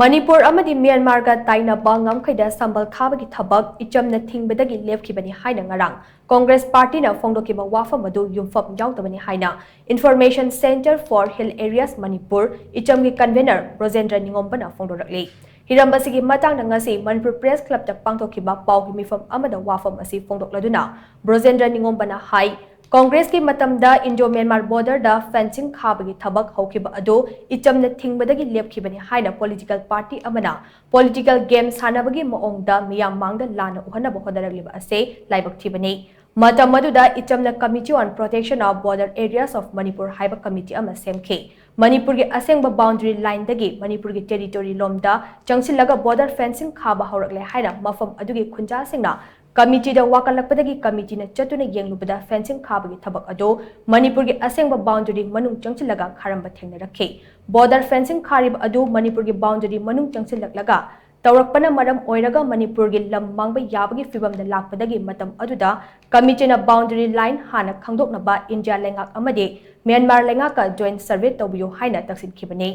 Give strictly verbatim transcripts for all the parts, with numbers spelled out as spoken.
ꯃꯅꯤꯄꯨꯔ ꯑꯃꯗꯤ ꯃ꯭ꯌꯥꯟꯃꯥꯔꯒ ꯇꯥꯏꯅꯕ ꯉꯝꯈꯩꯗ ꯁꯝꯕꯜ ꯈꯥꯕꯒꯤ ꯊꯕꯛ ꯏꯆꯝꯅ ꯊꯤꯡꯕꯗꯒꯤ ꯂꯦꯞꯈꯤꯕꯅꯤ ꯍꯥꯏꯅ ꯉꯔꯥꯡ ꯀꯣꯡꯒ꯭ꯔꯦꯁ ꯄꯥꯔꯇꯤꯅ ꯐꯣꯡꯗꯣꯛꯈꯤꯕ ꯋꯥꯐꯝ ꯑꯗꯨ ꯌꯨꯝꯐꯝ ꯌꯥꯎꯗꯕꯅꯤ ꯍꯥꯏꯅ Information Centre for Hill Areas Manipur, ꯏꯆꯝꯒꯤ ꯀꯟꯚꯦꯅꯔ ꯕ꯭ꯔꯣꯖꯦꯟꯗ꯭ꯔ ꯅꯤꯉꯣꯝꯕꯅ ꯐꯣꯡꯗꯣꯔꯛꯂꯤ꯫ ꯍꯤꯔꯝ ꯑꯁꯤꯒꯤ ꯃꯇꯥꯡꯗ ꯉꯁꯤ ꯃꯅꯤꯄꯨꯔ ꯄ꯭ꯔꯦꯁ ꯀ꯭ꯂꯕꯇ ꯄꯥꯡꯊꯣꯛꯈꯤꯕ ꯄꯥꯎꯒꯤ ꯃꯤꯐꯝ ꯑꯃꯗ ꯋꯥꯐꯝ ꯑꯁꯤ ꯐꯣꯡꯗꯣꯛꯂꯗꯨꯅ ꯕ꯭ꯔꯣꯖꯦꯟꯗ꯭ꯔ ꯅꯤꯉꯣꯝꯕꯅ ꯍꯥꯏ, ꯀꯣꯡꯒ꯭ꯔꯦꯁꯀꯤ ꯃꯇꯝꯗ ꯏꯟꯗꯣ ꯃ꯭ꯌꯥꯟꯃꯥꯔ ꯕꯣꯔꯗꯔꯗ ꯐꯦꯟꯁꯤꯡ ꯈꯥꯕꯒꯤ ꯊꯕꯛ ꯍꯧꯈꯤꯕ ꯑꯗꯨ ꯏꯆꯝꯅ ꯊꯤꯡꯕꯗꯒꯤ ꯂꯦꯞꯈꯤꯕꯅꯤ ꯍꯥꯏꯅ ꯄꯣꯂꯤꯇꯤꯀꯦꯜ ꯄꯥꯔꯇꯤ ꯑꯃꯅ ꯄꯣꯂꯤꯇꯤꯀꯦꯜ ꯒꯦꯝ ꯁꯥꯟꯅꯕꯒꯤ ꯃꯑꯣꯡꯗ ꯃꯤꯌꯥꯝ ꯃꯥꯡꯗ ꯂꯥꯟꯅ ꯎꯍꯟꯅꯕ ꯍꯣꯠꯅꯔꯛꯂꯤꯕ ꯑꯁꯤ ꯂꯥꯏꯕꯛ ꯊꯤꯕꯅꯤ꯫ ꯃꯇꯝ ꯑꯗꯨꯗ ꯏꯆꯝꯅ Committee on Protection of Border Areas of Manipur ꯍꯥꯏꯕ ꯀꯃꯤꯇꯤ ꯑꯃ ꯁꯦꯝꯈꯤ꯫ ꯃꯅꯤꯄꯨꯔꯒꯤ ꯑꯁꯦꯡꯕ ꯕꯥꯎꯟꯗꯔꯤ ꯂꯥꯏꯟꯗꯒꯤ ꯃꯅꯤꯄꯨꯔꯒꯤ ꯇꯦꯔꯤꯇꯣꯔꯤ ꯂꯣꯝꯗ ꯆꯪꯁꯤꯜꯂꯒ ꯕꯣꯔꯗꯔ ꯐꯦꯟꯁꯤꯡ ꯈꯥꯕ ꯍꯧꯔꯛꯂꯦ ꯍꯥꯏꯅ ꯃꯐꯝ ꯑꯗꯨꯒꯤ ꯈꯨꯟꯖꯥꯁꯤꯡꯅ ꯀꯃꯤꯇꯤꯗ ꯋꯥꯀꯠꯂꯛꯄꯗꯒꯤ ꯀꯃꯤꯇꯤꯅ ꯆꯠꯇꯨꯅ ꯌꯦꯡꯂꯨꯕꯗ ꯐꯦꯟꯁꯤꯡ ꯈꯥꯕꯒꯤ ꯊꯕꯛ ꯑꯗꯨ ꯃꯅꯤꯄꯨꯔꯒꯤ ꯑꯁꯦꯡꯕ ꯕꯥꯎꯟꯗꯔꯤ ꯃꯅꯨꯡ ꯆꯪꯁꯤꯜꯂꯒ ꯈꯥꯔꯝꯕ ꯊꯦꯡꯅꯔꯛꯈꯤ꯫ ꯕꯣꯔꯗꯔ ꯐꯦꯟꯁꯤꯡ ꯈꯥꯔꯤꯕ ꯑꯗꯨ ꯃꯅꯤꯄꯨꯔꯒꯤ ꯕꯥꯎꯟꯗꯔꯤ ꯃꯅꯨꯡ ꯆꯪꯁꯤꯜꯂꯛꯂꯒ ꯇꯧꯔꯛꯄꯅ ꯃꯔꯝ ꯑꯣꯏꯔꯒ ꯃꯅꯤꯄꯨꯔꯒꯤ ꯂꯝ ꯃꯥꯡꯕ ꯌꯥꯕꯒꯤ ꯐꯤꯚꯝꯗ ꯂꯥꯛꯄꯗꯒꯤ ꯃꯇꯝ ꯑꯗꯨꯗ ꯀꯃꯤꯇꯤꯅ ꯕꯥꯎꯟꯗꯔꯤ ꯂꯥꯏꯟ ꯍꯥꯟꯅ ꯈꯪꯗꯣꯛꯅꯕ ꯏꯟꯗꯤꯌꯥ ꯂꯩꯉꯥꯛ ꯑꯃꯗꯤ ꯃ꯭ꯌꯥꯟꯃꯥꯔ ꯂꯩꯉꯥꯛꯀ ꯖꯣꯏꯟ ꯁꯔꯚꯦ ꯇꯧꯕꯤꯌꯨ ꯍꯥꯏꯅ ꯇꯛꯁꯤꯟꯈꯤꯕꯅꯤ꯫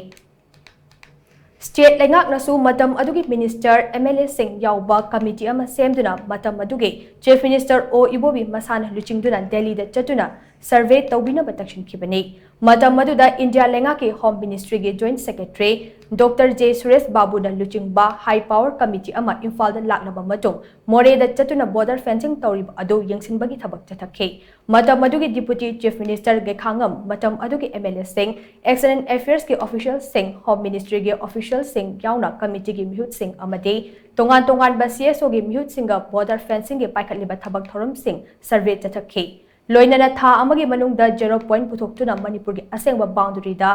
ꯁ꯭ꯇꯦꯠ ꯂꯩꯉꯥꯛꯅꯁꯨ ꯃꯇꯝ ꯑꯗꯨꯒꯤ ꯃꯤꯅꯤꯁꯇꯔ, ꯑꯦꯝ ꯑꯦꯜ ꯑꯦꯁꯤꯡ ꯌꯥꯎꯕ ꯀꯃꯤꯇꯤ ꯑꯃ ꯁꯦꯝꯗꯨꯅ ꯃꯇꯝ ꯑꯗꯨꯒꯤ ꯆꯤꯐ ꯃꯤꯅꯤꯁꯇꯔ ꯑꯣ ꯏꯕꯣꯕꯤ ꯃꯁꯥꯅ ꯂꯨꯆꯤꯡꯗꯨꯅ ꯗꯦꯜꯂꯤꯗ ꯆꯠꯇꯨꯅ ꯁꯔꯚꯦ ꯇꯧꯕꯤꯅꯕ ꯇꯛꯁꯤꯟꯈꯤꯕꯅꯤ꯫ ꯃꯇꯝ ꯑꯗꯨꯗ ꯏꯟꯗꯤꯌꯥ ꯂꯩꯉꯥꯛꯀꯤ ꯍꯣꯝ ꯃꯤꯅꯤꯁꯇ꯭ꯔꯤꯒꯤ joint secretary doctor J Suresh ꯕꯥꯕꯨꯅ ꯂꯨꯆꯤꯡꯕ ꯍꯥꯏ ꯄꯥꯋꯔ ꯀꯃꯤꯇꯤ ꯑꯃ ꯏꯝꯐꯥꯜꯗ ꯂꯥꯛꯂꯕ ꯃꯇꯨꯡ ꯃꯣꯔꯦꯗ ꯆꯠꯇꯨꯅ ꯕꯣꯔꯗꯔ ꯐꯦꯟꯁꯤꯡ ꯇꯧꯔꯤꯕ ꯑꯗꯨ ꯌꯦꯡꯁꯤꯟꯕꯒꯤ ꯊꯕꯛ ꯆꯠꯊꯈꯤ꯫ ꯃꯇꯝ ꯑꯗꯨꯒꯤ ꯗꯤꯄꯨꯇꯤ ꯆꯤꯐ ꯃꯤꯅꯤꯁꯇꯔ ꯒꯦꯈꯥꯉꯝ, ꯃꯇꯝ ꯑꯗꯨꯒꯤ ꯑꯦꯝ ꯑꯦꯜ ꯑꯦꯁꯤꯡ, ꯑꯦꯛꯁꯇꯔꯅꯦꯜ ꯑꯦꯐꯤꯌꯔꯁꯀꯤ ꯑꯣꯐꯤꯁꯤꯌꯦꯜꯁꯤꯡ, ꯍꯣꯝ ꯃꯤꯅꯤꯁꯇ꯭ꯔꯤꯒꯤ ꯑꯣꯐꯤꯁꯤꯌꯦꯜꯁꯤꯡ ꯌꯥꯎꯅ ꯀꯃꯤꯇꯤꯒꯤ ꯃꯤꯍꯨꯠꯁꯤꯡ ꯑꯃꯗꯤ ꯇꯣꯉꯥꯟ ꯇꯣꯉꯥꯟꯕ ꯁꯤ ꯑꯦꯁ ꯑꯣꯒꯤ ꯃꯤꯍꯨꯠꯁꯤꯡꯒ ꯕꯣꯔꯗꯔ ꯐꯦꯟꯁꯤꯡꯒꯤ ꯄꯥꯏꯈꯠꯂꯤꯕ ꯊꯕꯛ ꯊꯧꯔꯝꯁꯤꯡ ꯁꯔꯚꯦ ꯆꯠꯊꯈꯤ꯫ ꯂꯣꯏꯅꯅ ꯊꯥ ꯑꯃꯒꯤ ꯃꯅꯨꯡꯗ ꯖꯦꯔꯣ ꯄꯣꯏꯟꯠ ꯄꯨꯊꯣꯛꯇꯨꯅ ꯃꯅꯤꯄꯨꯔꯒꯤ ꯑꯁꯦꯡꯕ ꯕꯥꯎꯟꯗꯔꯤꯗ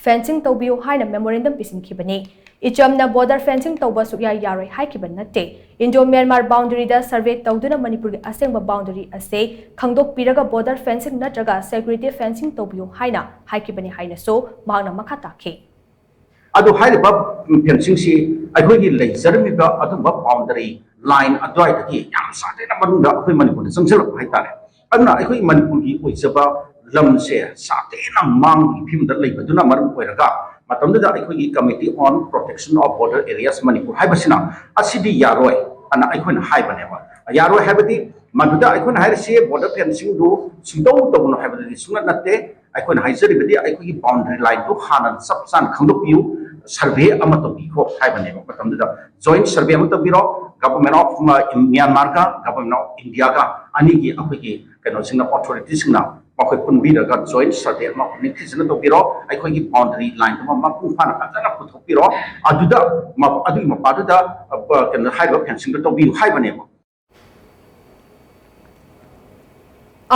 ꯐꯦꯟꯁꯤꯡ ꯇꯧꯕꯤꯌꯨ ꯍꯥꯏꯅ ꯃꯦꯃꯣꯔꯦꯟꯗꯝ ꯄꯤꯁꯤꯟꯈꯤꯕꯅꯤ꯫ ꯏꯆꯝꯅ ꯕꯣꯔꯗꯔ ꯐꯦꯟꯁꯤꯡ ꯇꯧꯕ ꯁꯨꯛꯌꯥ ꯌꯥꯔꯣꯏ ꯍꯥꯏꯈꯤꯕ ꯅꯠꯇꯦ꯫ ꯏꯟꯗꯣ ꯃ꯭ꯌꯥꯟꯃꯥꯔ ꯕꯥꯎꯟꯗꯔꯤꯗ ꯁꯔꯚꯦ ꯇꯧꯗꯨꯅ ꯃꯅꯤꯄꯨꯔꯒꯤ ꯑꯁꯦꯡꯕ ꯕꯥꯎꯟꯗꯔꯤ ꯑꯁꯤ ꯈꯪꯗꯣꯛꯄꯤꯔꯒ ꯕꯣꯔꯗꯔ ꯐꯦꯟꯁꯤꯡ ꯅꯠꯇ꯭ꯔꯒ ꯁꯦꯀ꯭ꯌꯨꯔꯤꯇꯤ ꯐꯦꯟꯁꯤꯡ ꯇꯧꯕꯤꯌꯨ ꯍꯥꯏꯅ ꯍꯥꯏꯈꯤꯕꯅꯤ ꯍꯥꯏꯅꯁꯨ ꯃꯍꯥꯛꯅ ꯃꯈꯥ ꯇꯥꯈꯤ꯫ ꯑꯗꯨ ꯍꯥꯏꯔꯤꯕ ꯐꯦꯟꯁꯤꯡꯁꯤ ꯑꯩꯈꯣꯏꯒꯤ ꯂꯩꯖꯔꯝꯃꯤꯕ ꯑꯗꯨꯝꯕ ꯕꯥꯎꯟꯗꯔꯤ ꯂꯥꯏꯟ ꯑꯗꯨꯋꯥꯏꯗꯒꯤ ꯌꯥꯝ ꯁꯥꯡꯅ ꯃꯅꯨꯡꯗ ꯑꯩꯈꯣꯏ ꯃꯅꯤꯄꯨꯔꯗ ꯆꯪꯁꯤꯜꯂꯛꯄ ꯍꯥꯏꯇꯥꯔꯦ꯫ ꯑꯗꯨꯅ ꯑꯩꯈꯣꯏ ꯃꯅꯤꯄꯨꯔꯒꯤ ꯑꯣꯏꯖꯕ ꯂꯝꯁꯦ ꯁꯥꯊꯤꯅ ꯃꯥꯡꯕꯒꯤ ꯐꯤꯕꯝꯗ ꯂꯩꯕꯗꯨꯅ ꯃꯔꯝ ꯑꯣꯏꯔꯒ ꯃꯇꯝꯗꯨꯗ ꯑꯩꯈꯣꯏꯒꯤ Committee on Protection of Border Areas Manipur ꯍꯥꯏꯕꯁꯤꯅ ꯑꯁꯤꯗꯤ ꯌꯥꯔꯣꯏ ꯑꯅ ꯑꯩꯈꯣꯏꯅ ꯍꯥꯏꯕꯅꯦꯕ꯫ ꯌꯥꯔꯣꯏ ꯍꯥꯏꯕꯗꯤ ꯃꯗꯨꯗ ꯑꯩꯈꯣꯏꯅ ꯍꯥꯏꯔꯤꯁꯤ border fencingꯗꯨ ꯁꯨꯡꯇꯧ ꯇꯧꯒꯅꯨ ꯍꯥꯏꯕꯗꯨꯗꯤ ꯁꯨꯡꯅꯠ ꯅꯠꯇꯦ꯫ ꯑꯩꯈꯣꯏꯅ ꯍꯥꯏꯖꯔꯤꯕꯗꯤ ꯑꯩꯈꯣꯏꯒꯤ boundary lineꯗꯨ ꯍꯥꯟꯅ ꯆꯞ ꯆꯥꯅ ꯈꯪꯗꯣꯛꯄꯤꯌꯨ, survey ꯑꯃ ꯇꯧꯕꯤꯈꯣ ꯍꯥꯏꯕꯅꯦꯕ꯫ ꯃꯇꯝꯗꯨꯗ joint survey ꯑꯃ ꯇꯧꯕꯤꯔꯣ, Government of Myanmarꯒ Government of Indiaꯒ ꯑꯅꯤꯒꯤ ꯑꯩꯈꯣꯏꯒꯤ ꯀꯩꯅꯣꯁꯤꯡꯅ, authorityꯁꯤꯡꯅ ꯃꯈꯣꯏ ꯄꯨꯟꯕꯤꯔꯒ joint survey ꯑꯃ ꯅꯤꯡꯊꯤꯖꯅ ꯇꯧꯕꯤꯔꯣ꯫ ꯑꯩꯈꯣꯏꯒꯤ boundary lineꯗꯨꯃ ꯃꯄꯨꯡ ꯐꯥꯅ ꯐꯖꯅ ꯄꯨꯊꯣꯛꯄꯤꯔꯣ꯫ ꯑꯗꯨꯗ ꯃ-, ꯑꯗꯨꯒꯤ ꯃꯄꯥꯗꯨꯗ, ꯑ, ꯀꯩꯅꯣ, ꯍꯥꯏꯔꯤꯕ fencingꯗꯨ ꯇꯧꯕꯤꯌꯨ ꯍꯥꯏꯕꯅꯦꯕ꯫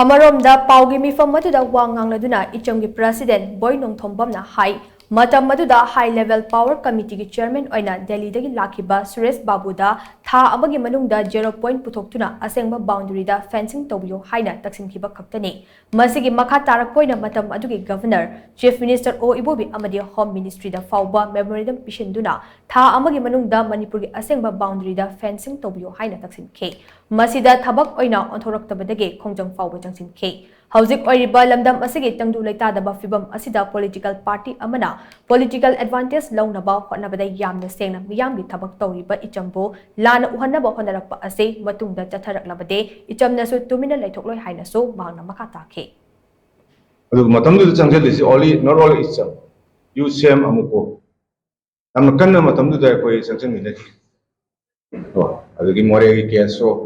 ꯑꯃꯔꯣꯝꯗ, ꯄꯥꯎꯒꯤ ꯃꯤꯐꯝ ꯑꯗꯨꯗ ꯋꯥ ꯉꯥꯡꯂꯗꯨꯅ ꯏꯆꯝꯒꯤ president ꯕꯣꯏ ꯅꯣꯡꯊꯣꯝꯕꯝꯅ ꯍꯥꯏ, ꯃꯇꯝ ꯑꯗꯨꯗ High Level Power Committeeꯒꯤ chairman ꯑꯣꯏꯅ ꯗꯦꯜꯂꯤꯗꯒꯤ ꯂꯥꯛꯈꯤꯕ ꯁꯨꯔꯦꯁ ꯕꯥꯕꯨꯗ ꯊꯥ ꯑꯃꯒꯤ ꯃꯅꯨꯡꯗ zero point ꯄꯨꯊꯣꯛꯇꯨꯅ ꯑꯁꯦꯡꯕ boundaryꯗ fencing ꯇꯧꯕꯤꯌꯨ ꯍꯥꯏꯅ ꯇꯛꯁꯤꯟꯈꯤꯕ ꯈꯛꯇꯅꯤ꯫ ꯃꯁꯤꯒꯤ ꯃꯈꯥ ꯇꯥꯔꯛꯄ ꯑꯣꯏꯅ ꯃꯇꯝ ꯑꯗꯨꯒꯤ Governor, Chief Minister ꯑꯣ ꯏꯕꯣꯕꯤ ꯑꯃꯗꯤ Home Ministryꯗ ꯐꯥꯎꯕ memorandum ꯄꯤꯁꯤꯟꯗꯨꯅ ꯊꯥ ꯑꯃꯒꯤ ꯃꯅꯨꯡꯗ ꯃꯅꯤꯄꯨꯔꯒꯤ ꯑꯁꯦꯡꯕ boundaryꯗ fencing ꯇꯧꯕꯤꯌꯨ ꯍꯥꯏꯅ ꯇꯛꯁꯤꯟꯈꯤ꯫ ꯃꯁꯤꯗ ꯊꯕꯛ ꯑꯣꯏꯅ ꯑꯣꯟꯊꯣꯔꯛꯇꯕꯗꯒꯤ ꯈꯣꯡꯖꯪ ꯐꯥꯎꯕ ꯆꯪꯁꯤꯟꯈꯤ꯫ ꯍꯧꯖꯤꯛ ꯑꯣꯏꯔꯤꯕ ꯂꯝꯗꯝ ꯑꯁꯤꯒꯤ ꯇꯪꯗꯨ ꯂꯩꯇꯥꯗꯕ ꯐꯤꯕꯝ ꯑꯁꯤꯗ political party ꯑꯃꯅ political advantage ꯂꯧꯅꯕ ꯍꯣꯠꯅꯕꯗ ꯌꯥꯝꯅ ꯁꯦꯡꯅ ꯃꯤꯌꯥꯝꯒꯤ ꯊꯕꯛ ꯇꯧꯔꯤꯕ ꯏꯆꯝꯕꯨ ꯂꯥꯟꯅ ꯎꯍꯟꯅꯕ ꯍꯣꯠꯅꯔꯛꯄ ꯑꯁꯤ ꯃꯇꯨꯡꯗ ꯆꯠꯊꯔꯛꯂꯕꯗꯤ ꯏꯆꯝꯅꯁꯨ ꯇꯨꯃꯤꯟꯅ ꯂꯩꯊꯣꯛꯂꯣꯏ ꯍꯥꯏꯅꯁꯨ ꯃꯍꯥꯛꯅ ꯃꯈꯥ ꯇꯥꯈꯤ꯫ ꯑꯗꯨꯒ ꯃꯇꯝꯗꯨꯗ ꯆꯪꯁꯤꯜꯂꯤꯁꯤ only, not only ꯏꯆꯝ, ꯌꯨ ꯁꯦꯝ ꯑꯃꯨꯛꯀꯣ, ꯌꯥꯝꯅ ꯀꯟꯅ ꯃꯇꯝꯗꯨꯗ ꯑꯩꯈꯣꯏ ꯆꯪꯁꯤꯟꯃꯤꯟꯅꯈꯤ꯫ ꯀꯣ, ꯑꯗꯒꯤ ꯃꯣꯔꯦꯒꯤ ꯀꯦ ꯑꯦꯁ ꯑꯣ,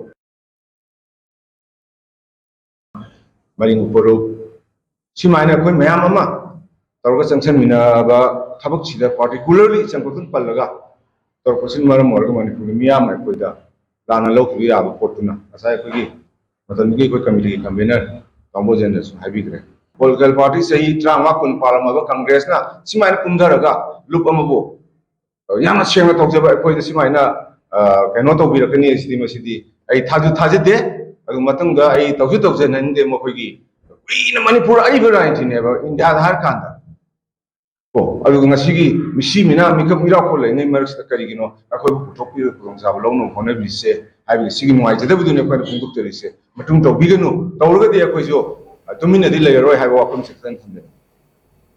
ꯃꯔꯤꯡ ꯎꯄꯔꯨꯞ, ꯁꯨꯃꯥꯏꯅ ꯑꯩꯈꯣꯏ ꯃꯌꯥꯝ ꯑꯃ ꯇꯧꯔꯒ ꯆꯪꯁꯤꯟꯃꯤꯟꯅꯕ ꯊꯕꯛꯁꯤꯗ particularly ꯏꯆꯝ ꯈꯛꯇꯪ ꯄꯜꯂꯒ ꯇꯧꯔꯛꯄꯁꯤꯅ ꯃꯔꯝ ꯑꯣꯏꯔꯒ ꯃꯅꯤꯄꯨꯔꯒꯤ ꯃꯤꯌꯥꯝꯅ ꯑꯩꯈꯣꯏꯗ ꯂꯥꯟꯅ ꯂꯧꯈꯤꯕ ꯌꯥꯕ ꯄꯣꯠꯇꯨꯅ ꯉꯁꯥꯏ ꯑꯩꯈꯣꯏꯒꯤ ꯃꯇꯝꯗꯨꯒꯤ ꯑꯩꯈꯣꯏ committeeꯒꯤ convener ꯇꯥꯃꯣꯖꯦꯟꯅꯁꯨ ꯍꯥꯏꯕꯤꯈ꯭ꯔꯦ꯫ Political party ꯆꯍꯤ ꯇꯔꯥꯃꯉꯥ ꯀꯨꯟ ꯄꯥꯜꯂꯝꯃꯕ ꯀꯪꯒ꯭ꯔꯦꯁꯅ ꯁꯨꯃꯥꯏꯅ ꯀꯨꯝꯊꯔꯒ ꯂꯨꯞ ꯑꯃꯕꯨ ꯌꯥꯝꯅ ꯁꯦꯡꯅ ꯇꯧꯖꯕ ꯑꯩꯈꯣꯏꯗ ꯁꯨꯃꯥꯏꯅ, ꯑ, ꯀꯩꯅꯣ ꯇꯧꯕꯤꯔꯛꯀꯅꯤ ꯍꯥꯏꯁꯤꯗꯤ ꯃꯁꯤꯗꯤ ꯑꯩ ꯊꯥꯖ-, ꯊꯥꯖꯗꯦ꯫ ꯑꯗꯨ ꯃꯇꯨꯡꯗ ꯑꯩ ꯇꯧꯁꯨ ꯇꯧꯖꯅꯤꯡꯗꯦ ꯃꯈꯣꯏꯒꯤ꯫ ꯀꯨꯏꯅ ꯃꯅꯤꯄꯨꯔ ꯑꯔꯤꯕ ꯔꯥꯖꯅꯤꯇꯤꯅꯦꯕ ꯏꯟꯗꯤꯌꯥꯗ ꯍꯥꯏꯔ ꯀꯥꯟꯗ꯫ ꯀꯣ, ꯑꯗꯨꯒ ꯉꯁꯤꯒꯤ ꯃꯤꯁꯤ ꯃꯤꯅꯥ ꯃꯤꯀꯞ ꯃꯤꯔꯥꯎ ꯂꯩꯉꯩ ꯃꯔꯛꯁꯤꯗ ꯀꯔꯤꯒꯤꯅꯣ ꯑꯩꯈꯣꯏꯕꯨ ꯄꯨꯊꯣꯛꯄꯤꯕ ꯈꯨꯗꯣꯡꯆꯥꯕ ꯂꯧꯅꯕ ꯍꯣꯠꯅꯕꯤꯔꯤꯁꯦ ꯍꯥꯏꯕꯒꯤ ꯁꯤꯒꯤ ꯅꯨꯡꯉꯥꯏꯖꯗꯕꯗꯨꯅꯤ ꯑꯩꯈꯣꯏꯅ ꯐꯣꯡꯗꯣꯛꯆꯔꯤꯁꯦ꯫ ꯃꯇꯨꯡ ꯇꯧꯕꯤꯒꯅꯨ, ꯇꯧꯔꯒꯗꯤ ꯑꯩꯈꯣꯏꯁꯨ, ꯑ, ꯇꯨꯃꯤꯟꯅꯗꯤ ꯂꯩꯔꯔꯣꯏ ꯍꯥꯏꯕ ꯋꯥꯐꯝꯁꯤ ꯈꯤꯇꯪ ꯊꯝꯖꯅꯤꯡꯉꯤ꯫